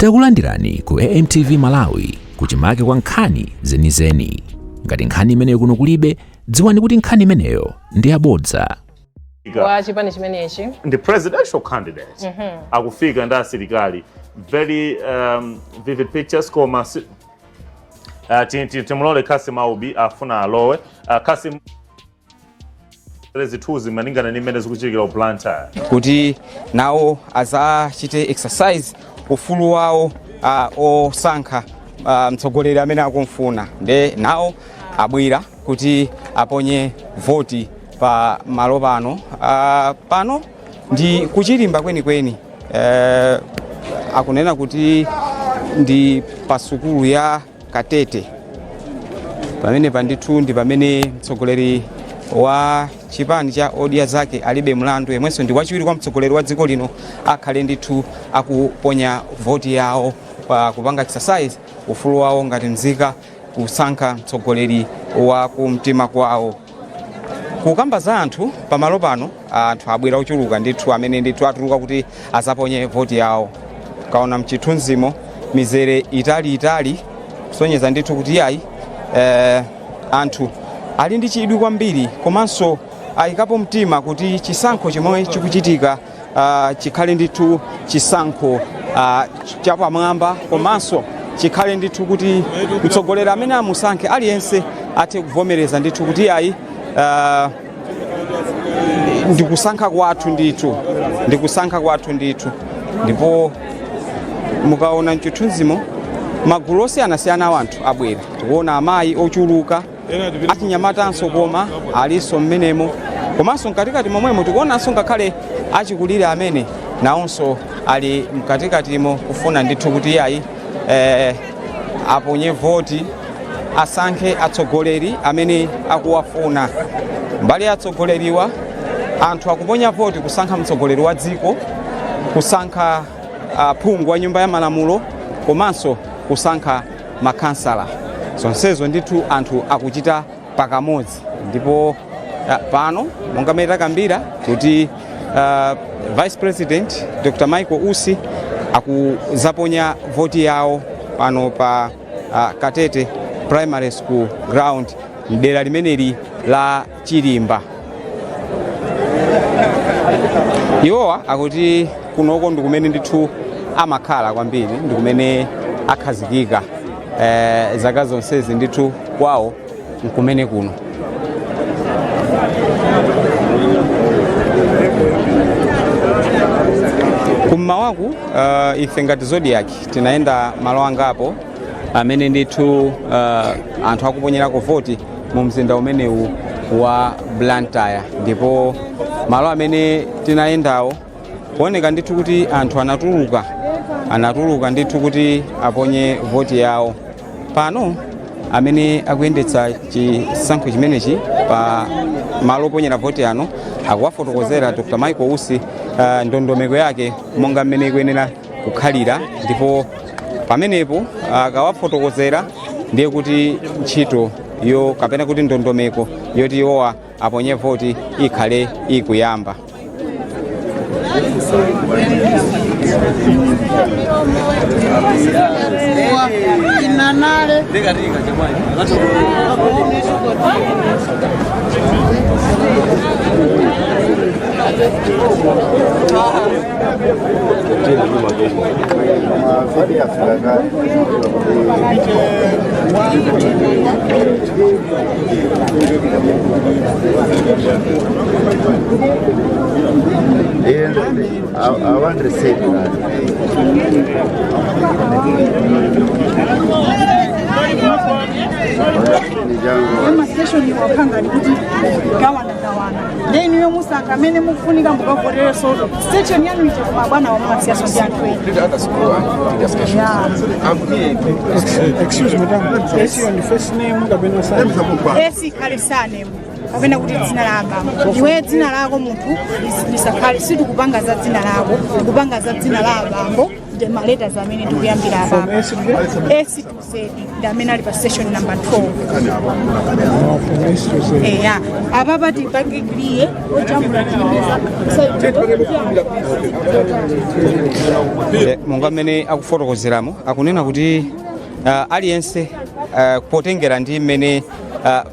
Takulandirani ku AMTV Malawi kuchimake kwa nkhani zenizeni. Ngati nkhani imeneyo kuno kulibe, dziwani kuti nkhani imeneyo ndi yabodza. Wa chipani chimenechi. Ndi presidential candidate akufika ndi asilikali. Very vivid pictures, koma timulole Kasim Aubi afuna alowe. Kasim, zithunzi malingana ndi mmene zikuchitikira ku Blantyre. Kuti nawo azachite exercise ufulu wawo osankha mtsogoleri amene akumfuna, nde nawo abwera kuti aponye voti pa malo pano. Pano ndi kuchilimba kwenikweni, akunena kuti ndi pa sukulu ya Katete. Pamene pandithu ndi pamene mtsogoleri wa chipani cha Odya Zake Alibe Mlandu, yemwenso ndi wachiwiri kwa mtsogoleri wa dziko lino, akhale ndithu akuponya voti yawo pa kupanga exercise ufulu wawo ngati mzika kusankha mtsogoleri wa kumtima kwawo. Kukamba za anthu pamalo pano, anthu abwera ochuluka ndithu amene ndithu atuluka kuti azaponye voti yawo. Kaona mchithunzimo mizere italiitali kusonyeza ndithu kuti yayi, anthu ali ndi chidwi kwambiri komanso ayikapo mtima kuti chisankho chomwe chikuchitika chikhale ndithu chisankho chapamwamba, komanso chikhale ndithu kuti mtsogoleri amene amusankhe aliyense athe kuvomereza ndithu kuti yayi, ndikusankha kwathu ndithu, ndikusankha kwathu ndithu. Ndipo mukaona mchithunzimo magulu osiyanasiyana a anthu abwera, tikuona amayi ochuluka, achinyamatanso koma alinso mmenemo, komanso mkatikati momwemo tikuonanso ngakhale achikulire amene nawonso ali mkatikatimo kufuna ndithu kuti yayi, aponye voti, asankhe atsogoleri amene akuwafuna. Mbali ya atsogoleriwa, anthu akuponya voti kusankha mtsogoleri wa dziko, kusankha phungu wa nyumba ya malamulo, komanso kusankha makhansala. Zonsezo ndithu anthu akuchita pakamodzi. Ndipo pano monga mmene takambira kuti Vice President Dr. Michael Usi akuzaponya voti yawo pano pa Katete Primary School ground mdera limeneli la Chilimba. Iwowa akuti kunoko ndi kumene ndithu amakhala kwambiri, ndi kumene akhazikika zaka zonsezi, ndithu kwawo nkumene kuno. Kummawaku ife ngati Zodiak tinayenda malo angapo amene ndithu anthu akuponyerako voti mu mzinda umenewu wa Blantyre, ndipo malo amene tinayendawo kuoneka ndithu kuti anthu anatuluka ndithu kuti aponye voti yawo. Pano amene akuyendetsa chisankho chimenechi pa malo oponyera voti ano akuwafotokozera Dr. Michael Usi ndondomeko yake monga mmene ikuyenera kukhalira, ndipo pamenepo akawafotokozera ndiye kuti ntchito yo kapena kuti ndondomeko yoti iwowa aponye voti ikhale ikuyamba. I want receipt. Ma station wakhanga kuti gawana gawana, nde inuyo musankha amene mukufunika mukavotere. So station yanu ija, koma bwana wamwasiyaso ndi anthu ena. Excuse me, madam. S on the first name kapena surname? S ikhale surname kapena kuti dzina la abambo. Iwe dzina lako munthu lisakhale, sitikupanga za dzina lako, tikupanga za dzina la abambo. Ndi ma letters amene tikuyambira From apapa. S to Z? S to Z ndi amene ali pa station number 12. Oh, from S to Z. Eya, apapa tipange clear ojambula tiyimeza. Monga mmene akufotokozeramo, akunena kuti aliyense potengera ndi mmene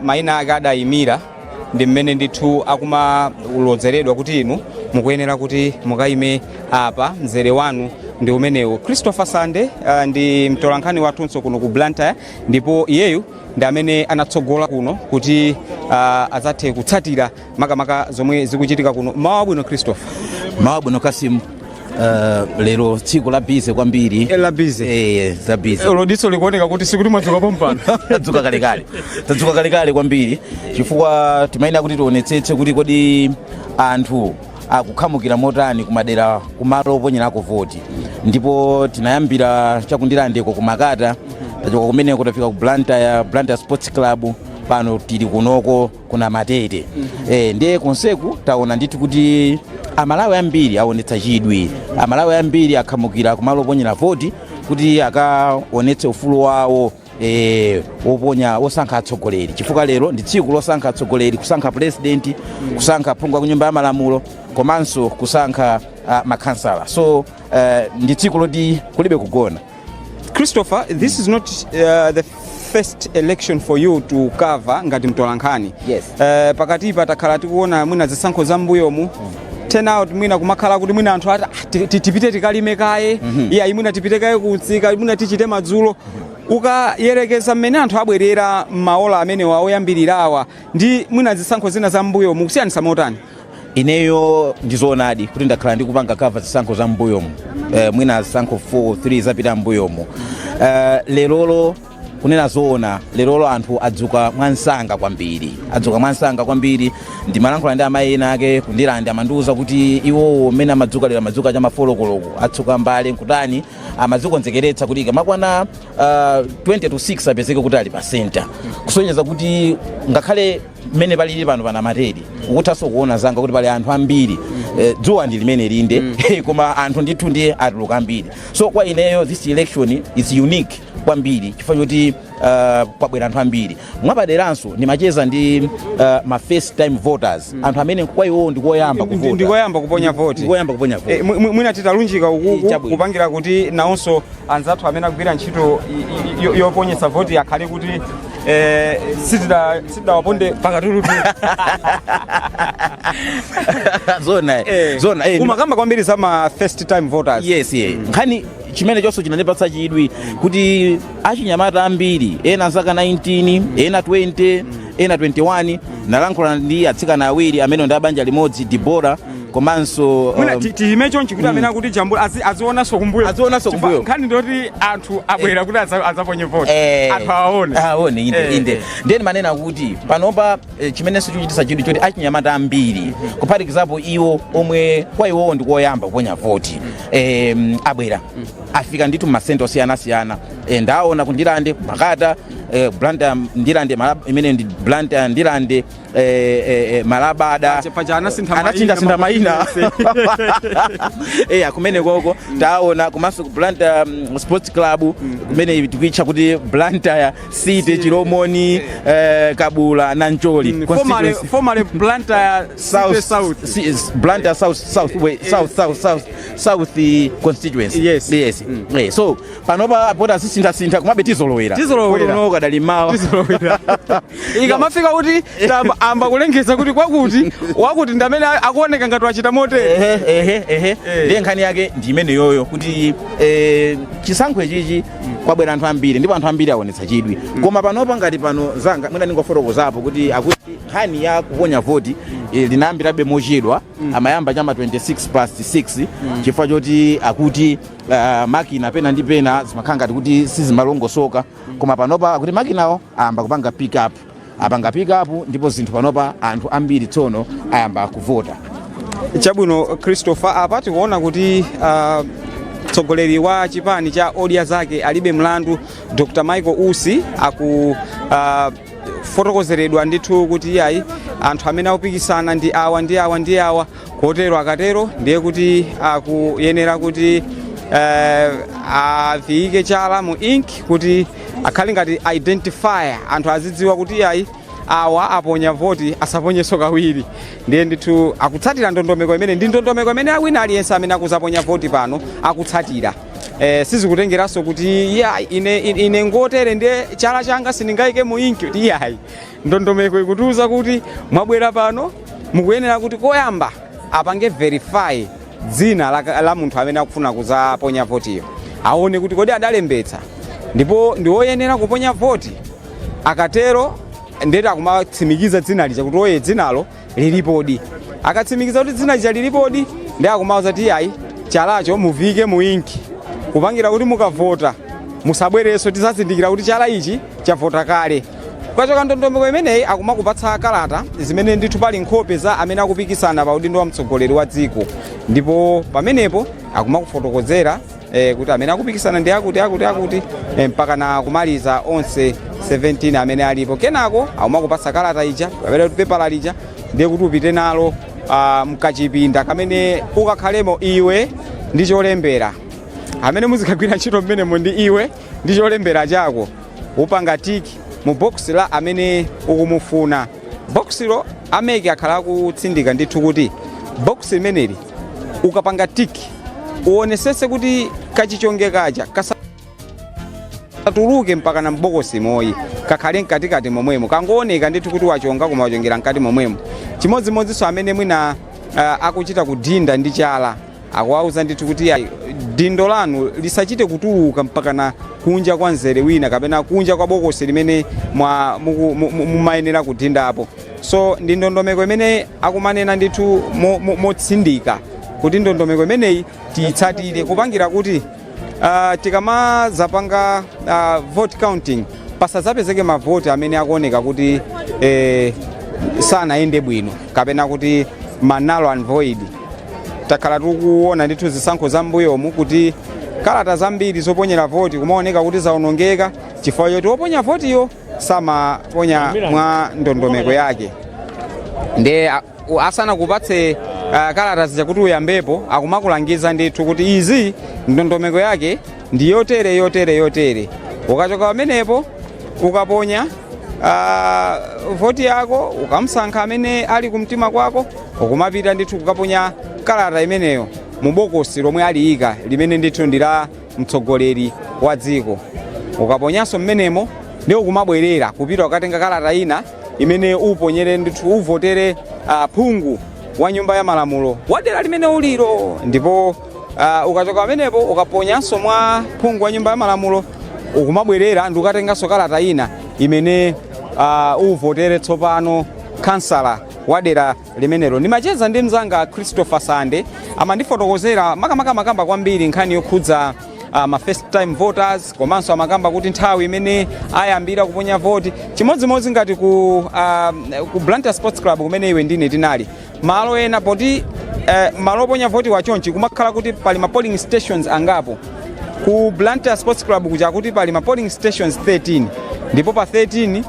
mayina ake adayimira ndi mmene ndithu akumalodzeredwa kuti inu mukuyenera kuti mukayime apa, mzere wanu ndi umenewu. Christopher Sande ndi mtolankhani wathunso kuno ku Blantyre, ndipo iyeyu ndi amene anatsogola kuno kuti adzathe kutsatira makamaka zomwe zikuchitika kuno. Mawa abwino, Christopher. Mawa bwino, Kasimu. Lero tsiku la busy kwambiri. La busy. Eh, za busy. Lodiso likuoneka kuti sikuti mwadzuka pompano. Tadzuka kalekale, tadzuka kalekale kwambiri, chifukwa timayenera kuti tionetsetse kuti kodi anthu akukhamukira motani kumadera, kumalo oponyerako voti. Ndipo tinayambira chakundirandeko kumakata, tachoka kumeneko tafika ku Blantyre, Blantyre Sports Club, pano tili kunoko kuna Matete. Ndiye konseku taona ndithu kuti Amalawi ambiri aonetsa chidwi, Amalawi ambiri akhamukira kumalo oponyera voti kuti akaonetse ufulu wawo woponya, wosankha atsogoleri, chifukwa lero ndi tsiku losankha atsogoleri, kusankha president, kusankha phungu ku Nyumba ya Malamulo, komanso kusankha makhansala. So ndi tsiku loti kulibe kugona. Christopher, this is not the first election for you to cover ngati mtolankhani. Yes. Pakatipa takhala tikuona mwina zisankho za mbuyomu, turnout mwina kumakhala kuti mwina anthu ati, "Ah, tipite tikalime kaye, iya, mwina tipite kaye kutsika, mwina tichite madzulo." Ukayerekeza mmene anthu abwerera m'maola amenewa oyambirirawa ndi mwina zisankho zina za mbuyomu, kusiyanisa motani? Ineyo ndizoonadi kuti ndakhala ndikupanga cover zisankho za mbuyomu, mwina zisankho 4 3 zapita mbuyomu. Lerolo kunena zoona, lerolo anthu adzuka mwansanga kwambiri, adzuka mwansanga kwambiri. Ndimalankhula ndi amayi ena ake kundilandi, amandiwuza kuti iwowo mmene amadzuka lero, amadzuka cha ma 4 koloko, atsuka mbale nkutani, amadzikonzekeretsa kuti ikamakwana 20 to 6 apezeke kuti ali pa center, kusonyeza kuti ngakhale mmene palili pano pana Materi, ukuthanso kuona zanga kuti pali anthu ambiri. Dzuwa ndi limene linde, koma anthu ndithu ndiye atuluka ambiri. So kwa ineyo this election is unique kwambiri chifukwa choti kwabwera anthu ambiri. Mwapaderanso ndimacheza ndi ma first time voters, anthu amene kwa iwowo ndikoyamba kuvota. Ndikoyamba kuponya voti. Ndikoyamba kuponya voti. Mwina titalunjika ukuku Chabwino. kupangira kuti nawonso anzathu amene akugwira ntchito yoponyesa voti akhale kuti sitidawaponde pakatulutu. Zona, zona. Umakamba kwambiri za ma first time voters. Yes, yeah. Nkhani chimene chonso chinandipatsa chidwi kuti achinyamata ambiri, ena zaka 19, ena 20, ena 21. Nalankhula ndi atsikana awiri amene ndi abanja limodzi, Dibora komanso Mwina tiyime chonchi kuti amene akuti jambula azionanso kumbuyo. Azionanso Chifukwa kumbuyo. nkhani ndoti anthu abwera kuti adzaponye voti, anthu awaone. Aone, inde. Inde. Ndiye manena kuti panopa chimenenso chikuchititsa chidwi choti achinyamata ambiri, kuphatikizapo iwo omwe kwa iwowo ndikoyamba kuponya voti, abwera, afika ndithu mmasenta osiyanasiyana. Ndaona kundilande, Makata, Blantyre, Ndilande, imene ndi Blantyre, Ndilande, Malabada. Paja anasintha mayina. Anasintha mayina. Eya, kumene koko taona, komanso ku Blantyre Sports Club, kumene tikuitcha kuti Blantyre City, Chilomoni, Kabula, Nancholi Formerly, constituency. formerly Blantyre City South. Blantyre South, South, wait, South, South, South, South constituency. Yes. Yes. So panopa pota zisintha-sintha, komabe tizolowera. Tizolowera. Kuno kadali mawa. Tizolowera. Ikamafika kuti amba kulengeza kuti kwakuti wakuti ndamene akuoneka ngati wachita motere. Ehe. Ndiye nkhani yake ndi imene yoyo kuti chisankho ichichi kwabwera anthu ambiri ndipo anthu ambiri aonetsa chidwi. Koma panopa ngati pano zanga mwina ningofotokozapo kuti akuti nkhani ya kuponya voti linayambirabe mochedwa, amayamba chama 26 past 6, chifukwa choti akuti makina pena ndi pena zimakhala ngati kuti sizimalongosoka. Koma panopa akuti makinawo ayamba kupanga pick up, apanga pick up, ndipo zinthu panopa anthu ambiri tsono ayamba kuvota. Chabwino, Christopher, apa tikuona kuti mtsogoleri wa chipani cha Odya Zake Alibe Mlandu, Dr Michael Usi, aku fotokozeredwa ndithu kuti iyayi, anthu amene akupikisana ndi awa ndi awa ndi awa, kotero akatero ndiye kuti akuyenera kuti Aviyike chala mu ink kuti akhale ngati identifier, anthu azidziwa kuti ayi, awa aponya voti, asaponyenso kawiri. Ndiye ndithu akutsatira ndondomeko imene ndi ndondomeko imene awina aliyense amene akuzaponya voti pano akutsatira. Sizikutengeranso kuti ya ine ngotere, ndiye chala changa sindingayike mu inki. Iyayi, ndondomeko ikutiuza kuti mwabwera pano mukuyenera kuti koyamba apange verify dzina la munthu amene akufuna kuzaponya votiyo, aone kuti kodi adalembetsa ndipo ndi woyenera kuponya voti. Akatero ndeti akumatsimikiza dzina lija kuti oye, dzinalo lilipodi. Akatsimikiza kuti dzina lija lilipodi, ndi akumauza kuti ayi, chalacho muviyike mu inki kupangira kuti mukavota musabwerenso, tizazindikira kuti chala ichi chavota kale. Kukachoka ndondomeko imeneyi, akumakupatsa kalata zimene ndithu pali nkhope za amene akupikisana pa udindo wa mtsogoleri wa dziko, ndipo pamenepo akumakufotokozera kuti amene akupikisana ndi akuti, akuti, akuti, mpaka na kumaliza onse 17 amene alipo. Kenako akumakupatsa kalata ija kapena kuti pepala lija, ndiye kuti upite nalo mkachipinda kamene ukakhalemo iwe ndi cholembera. Amene muzikagwira ntchito mmenemo ndi iwe ndi cholembera chako. Upanga tick mu box la amene ukumufuna. Boxilo a MEC akhala akutsindika ndithu kuti box limeneli ukapanga tick uonesese kuti kachichonge kaja kasatuluke mpaka na mbokosi moyi, kakhale mkatikati momwemo, kangooneka ndithu kuti wachonga, koma wachongera mkati momwemo. Chimodzimodzinso amene mwina akuchita kudinda ndi chala, akuwauza ndithu kuti ayi, dindo lanu lisachite kutuluka mpaka na kunja kwa mzere wina kapena kunja kwa bokosi limene mumayenera kudindapo. So ndi ndondomeko imene akumanena ndithu motsindika kuti ndondomeko imeneyi tiyitsatire kupangira kuti tikamazapanga vote counting pasadzapezeke mavoti amene akuoneka kuti sanayende bwino kapena kuti ma null and void. Takhala tikuona ndithu zisankho za mbuyomu kuti kalata zambiri zoponyera voti kumaoneka kuti zawonongeka chifukwa choti woponya votiyo samaponya mwa ndondomeko yake. Ndiye asanakupatse kalata zija kuti uyambepo, akumakulangiza ndithu kuti izi ndondomeko yake ndi yotere, yotere, yotere. Ukachoka pamenepo, ukaponya voti yako, ukamsankha amene ali kumtima kwako, ukumapita ndithu kukaponya kalata imeneyo mu bokosi lomwe aliyika limene ndithu ndi la mtsogoleri wa dziko. Ukaponyanso mmenemo, ndiye ukumabwerera kupita ukatenga kalata ina imene uponyere ndithu, uvotere phungu wa nyumba ya malamulo wa dera limene uliro. Ndipo ukachoka pamenepo, ukaponyanso mwa phungu wa nyumba ya malamulo, ukumabwerera ndi ukatenganso kalata ina imene uvotere tsopano kansala wa dera limenelo. Ndimacheza ndi mzanga Christopher Sande, amandifotokozera makamaka, makamba kwambiri nkhani yokhudza ma first time voters, komanso amakamba kuti nthawi imene ayambira kuponya voti, chimodzimodzi ngati ku Blantyre Sports Club kumene iwe ndine tinali, malo ena poti malo oponya voti wachonchi kumakhala kuti pali ma polling stations angapo. Ku Blantyre Sports Club kuja kuti pali ma polling stations 13, ndipo pa 13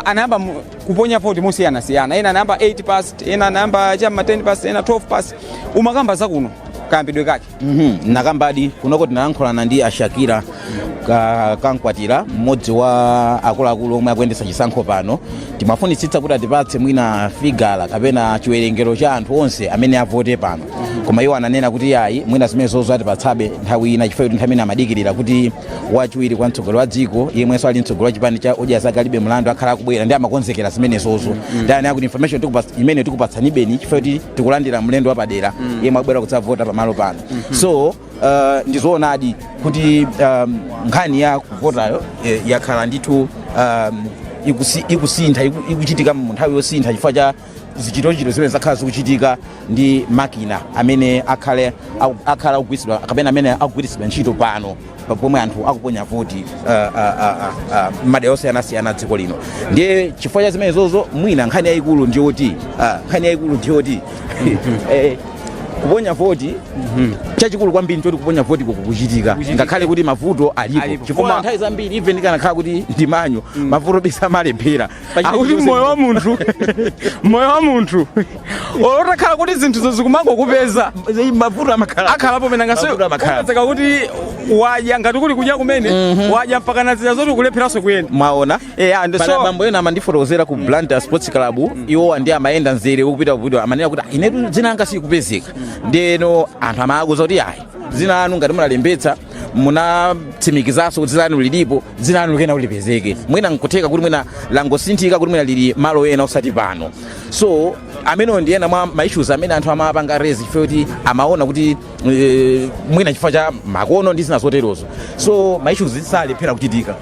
anayamba kuponya voti mosiyanasiyana. Ena anayamba 8 past, ena anayamba chamma 10 past, ena 12 past. Umakamba zakuno kayambidwe kake. Nakambadi kunoko tinalankhulana ndi Ashakira Kankwatira, mmodzi wa akuluakulu omwe akuyendetsa chisankho pano. Timafunitsitsa kuti atipatse mwina figala kapena chiwerengero cha anthu onse amene avote pano, koma iwo ananena kuti ayi, mwina zimenezozo atipatsabe nthawi ina, chifukwa kuti nthawi imene amadikirira kuti wachiwiri kwa mtsogoleri wa dziko yemwenso ali mtsogoleri wa chipani cha Odya Zake Alibe Mlandu akhala akubwera, ndi amakonzekera zimenezozo. Ndi anena kuti information imene tikupatsanibeni chifukwa kuti tikulandira mlendo wapadera yemwe akubwera kudzavota pamalo pano. So ndizoonadi kuti nkhani ya kuvotayo yakhala ndithu ikusintha, ikuchitika mu nthawi yosintha chifukwa cha zichitochito zimene zakhala zikuchitika ndi makina amene akhala akugwiritsidwa kapena amene akugwiritsidwa ntchito pano pomwe anthu akuponya voti madera osiyanasiyana dziko lino. Ndiye chifukwa cha zimenezozo, mwina nkhani yayikulu ndiyoti kuponya voti. Chachikulu kwambiri nchoti kuponya voti kukuchitika ngakhale kuti mavuto alipo, Alipo. chifukwa nthawi zambiri, even ikanakhala kuti ndimanyo, mavuto bisa amalephera. Akuti moyo wa munthu otakhala kuti zinthuzo zikumangokupeza, mavuto amakhala. Akhalapo pena Mavuto amakhala. Upezeka kuti wadya, ngati kuli kudya kumene wadya mpaka na zida zoti ukulepheranso kuyenda. Mwaona? And Pana bambo ena amandifotokozera ku Blantyre Sports Club, iwo ndi amayenda mzere ukupita kupita, amanena kuti, "Ah, inetu dzina langa sikupezeka." Ndeno anthu amakuza kuti ayi, dzina lanu ngati munalembetsa, munatsimikizanso kuti dzina lanu lilipo, dzina lanu likena kuti lipezeke. Mwina nkutheka kuti mwina langosinthika, kuti mwina lili malo ena osati pano. So amenewo ndi ena mwa ma issues amene anthu amapanga raise, chifukwa kuti amaona kuti mwina chifukwa cha makono ndi zina zoterozo. So ma issues salephera kuchitika.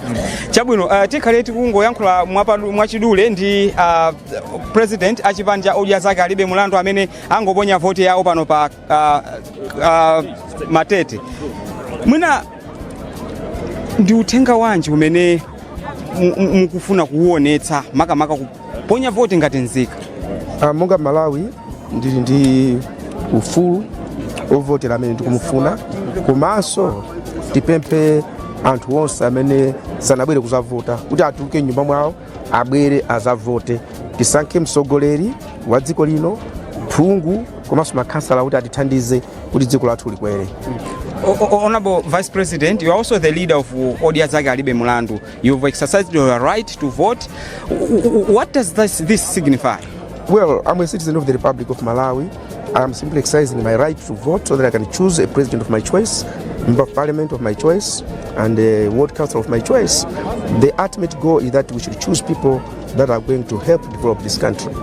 Chabwino, tikhale tikungoyankhula mwachidule ndi president achipani cha Odya Zake Alibe Mulandu amene angoponya voti yawo pano pa Matete. Mwina ndi uthenga wanji umene mukufuna kuwuonetsa, makamaka kuponya voti ngati nzika? Monga Malawi, ndili ndi ufulu ovotera amene ndikumufuna. Komanso tipemphe anthu onse amene sanabwere kuzavota kuti atuluke mnyumba mwawo, abwere azavote. Tisankhe mtsogoleri wa dziko lino, phungu komanso makhansala, kuti atithandize kuti dziko lathu likwere. Honorable Vice President, you are also the leader of Odya Zake Alibe Mulandu. You've exercised your right to vote. What does this signify? Well, I'm a citizen of the Republic of Malawi. I'm simply exercising my right to vote so that I can choose a president of my choice, member of parliament of my choice, and a ward council of my choice. The ultimate goal is that we should choose people that are going to help develop this country.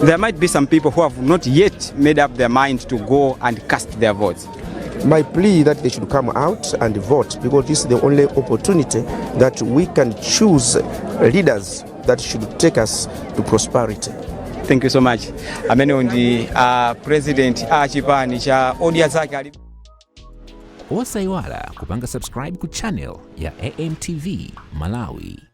There might be some people who have not yet made up their mind to go and cast their votes. My plea that they should come out and vote, because this is the only opportunity that we can choose leaders that should take us to prosperity. Thank you so much. Amenewo ndi president a chipani cha Odya Zake Alibe. Osayiwala kupanga subscribe ku channel ya AMTV Malawi.